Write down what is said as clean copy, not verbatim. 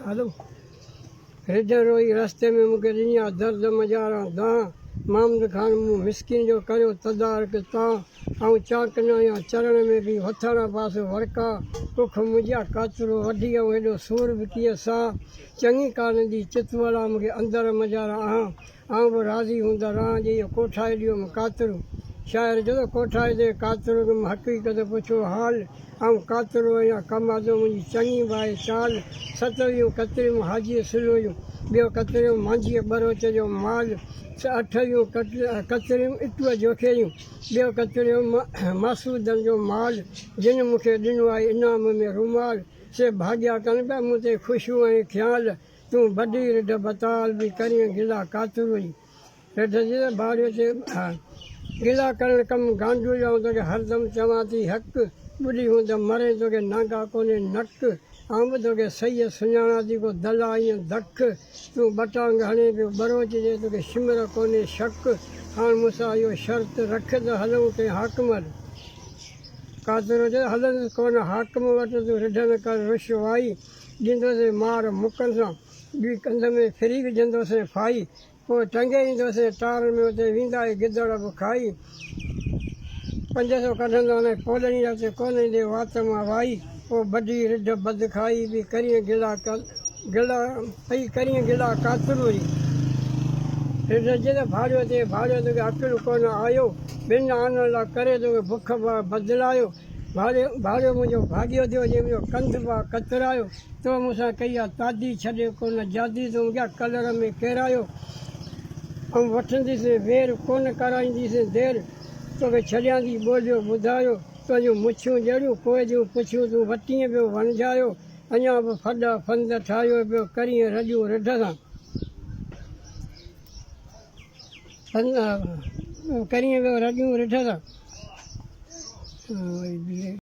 هلو. رڍ روئي رستي ۾ مون کي ڏني آ درد مجاران دانهن. محمد خان مون مسڪين جو ڪريو تدارڪ تان. آئون چاڪ نه آهيان چرڻ ۾ به وٿاڻا پاسو ورڪا. ڪک منهنجي آ ڪاترو وڍي آئون ايڏو سور به ڪيئن سهان. چڱي ڪانه the چت ولا مون کي اندر مجاران آهان. آئون به راضي هوندر رهان جي اهو ڪوٺائي ڏيوم ڪاترو. شاعر چيو ته ڪوٺائي تي ڪاترو ڏيوم حقيقت پڇو حال. آئون ڪاترو آهيان ڪمادو منهنجي چڱي به آهي چال. ستويهون ڪتريون حاجيء سلو جون، ٻيو ڪتريون مانجهيء ٻروچ جو مال. اٺويهون ڪتريون اٽوء جوکي جون، ٻيو ڪتريون معصودن جو مال. جن مون کي ڏنو آهي انعام ۾ رومال، سي ڀاڳيا ڪن پيا مون تي خوشيون ۽ خيال. تون وڏي رڍ بتال به ڪرين گلا ڪاتروئي رڍ جي ته ڀاڙيو تي گلا ڪرڻ ڪم گانڊو جو آئون توکي هردم چوان ٿي حق ٻڏي هوند مرين توکي نانگا ڪونهي نڪ آئون به توکي سهي سڃاڻان ٿي ڪو دلا ائين دک تون ٻٽانگ هڻين پيو ٻروچ جي توکي شمر ڪونهي شڪ هاڻ مون سان اهو شرط رک ته هلون ڪنهن حاڪم وٽ ڪاترو چيو هلندس ڪونه حاڪم وٽ تون رڍ نه ڪر رشوائي. ڏيندوسين مار مڪن سان، ٻي ڪنڌ ۾ ڦري وجهندوسين ڦاهي، پوء ٽنگي ايندوسين ٽارن ۾ اتي ويندا اهي گدڙ به کائي. 500 ڪڍندو انهي پوڏڻي جا اتي ڪونه ايندي وات مان وائي، پوء ٻڍي رڍ بد کائي پئي ڪرين گلا گلا پئي ڪرين گلا ڪاترو جي. رڍ چي ته ڀاڙيو تي ڀاڙيو توکي عقل ڪونه آيو، ٻن آنن لا ڪري توکي بک باهه بدلايو. ڀاڙيو ڀاڙيو منهنجو ڀاڳيو ٿيو جنهن منهنجو ڪنڌ با ڪترايو تو مون سان ڪئي آ تعدي ڇڏي ڪونه جادي تو مون کي آ ڪلر ۾ ڪيرايو آئون وٺنديسين وير ڪونه ڪرائينديسين دير توکي ڇڏيان ٿي ٻوليو ٻڌايو تنهنجون مڇيون جهڙيون ڪوئي جون پڇيون تون وٽين پيو وڻجايو اڃا به ڦڏا ڦند ٺاهيو پيو ڪرين رڏيون رڍ سان ڪرين پيو رڏيون رڍ سان.